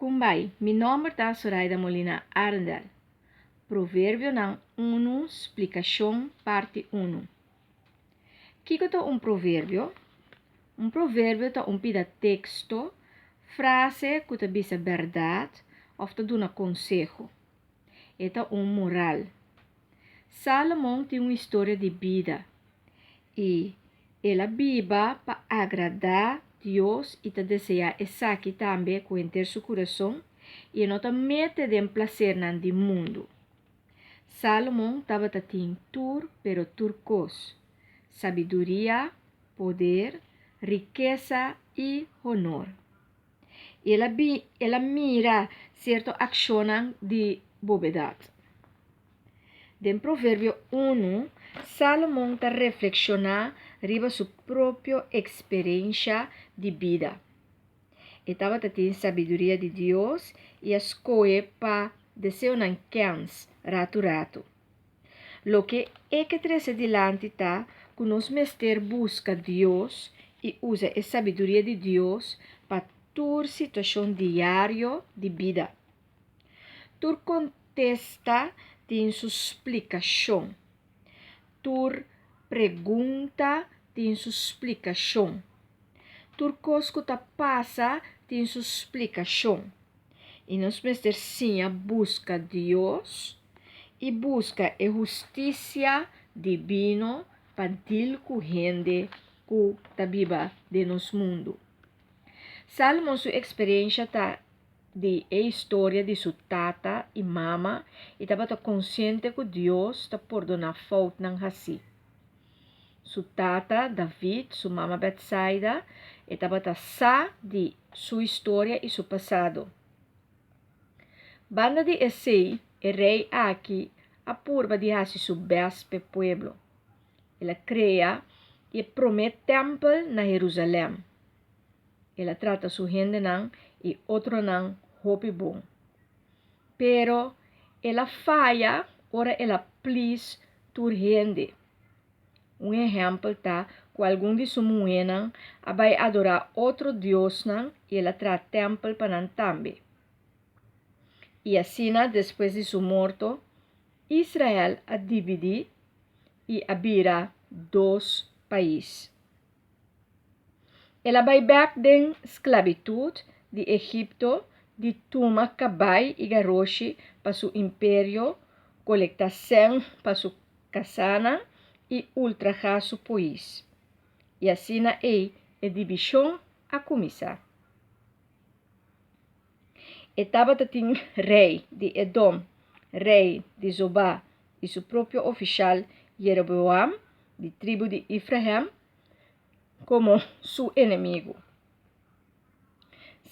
Kumbai, mi nòmber ta Soraida Molina Arendel. Proverbionan unu splikashon parti unu. Kiko ta un proverbio? Un proverbio ta un pida teksto, frase ku ta bisa bèrdat òf ta duna konseho. E ta un moral. Sálomon tin un historia di bida i el a biba pa agradá Dios i ta deseá esaki tambe ku henter su kurason i e no ta mete den plasernan di mundu. Sálomon tabata tin tur pero tur kos, sabiduria, poder, rikesa i honor. I el a el a mira sierto akshonnan di bobedat. Den Proverbio unu, Sálomon ta reflekshoná riba su propio eksperensha di bida. E tabata tin sabiduria di Dios i a skohe pa deseonan kèns ratu ratu. Loke e ke trese dilanti ta ku nos mester buska Dios i usa e sabiduria di Dios pa tur situashon diario di bida. Tur kontesta tin su splikashon. Tur pregunta tin su splikashon. Tur kos ku ta pasa tin su splikashon. I nos mester siña buska Dios i buska e hustisia dibino pa dil ku hende ku ta biba den nos mundu. Salomon su eksperensha ta di e historia di su tata i mama i tabata konsiente ku Dios ta pordoná foutnan hasí. Su tata, David, su mama Betsaida, e tabata sa di su historia i su pasado. Banda di esei, e rei aki a purba di hasi su bèst p'e pueblo. El a krea e promé tèmpel na Herusalèm. El a trata su hendenan i otronan hopi bon. Pero el a faya ora el a plis tur hende. Un ehèmpel ta ku algun di su muhénan a bai adorá otro diosnan i el a traha tèmpel pa nan tambe. I asina despues di su morto, Israel a dividí i a bira dos pais. El a bai bèk den sklabitut di Egipto di tuma kabai i garoshi pa su imperio, kolektá sèn pa su kasánan i ultrahá su pois. I asina ei e divishon a kuminsá. E tabata tin rei di Edom, rei di Zobá i su propio ofishal Jeroboam di tribu di Efraim komo su enemigu.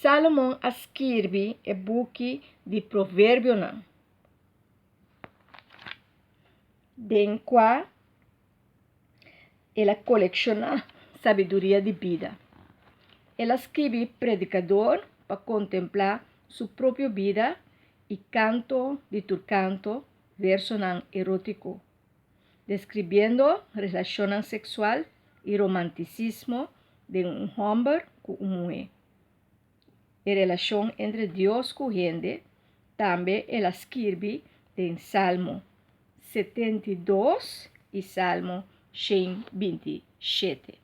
Sálomon a skirbi e buki di Proverbionan, den kua El a kolekshoná sabiduria di bida. El a skibi Predikador pa kontemplá su propio bida i Kanto di tur kanto, versonan erótiko, deskribiendo relashonnan seksual i romantisismo den un hòmber ku un muhé. E relashon entre Dios ku hende tambe el a skirbi den Salmo 72 i Salmo 127.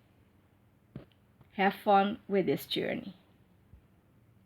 Have fun with this journey.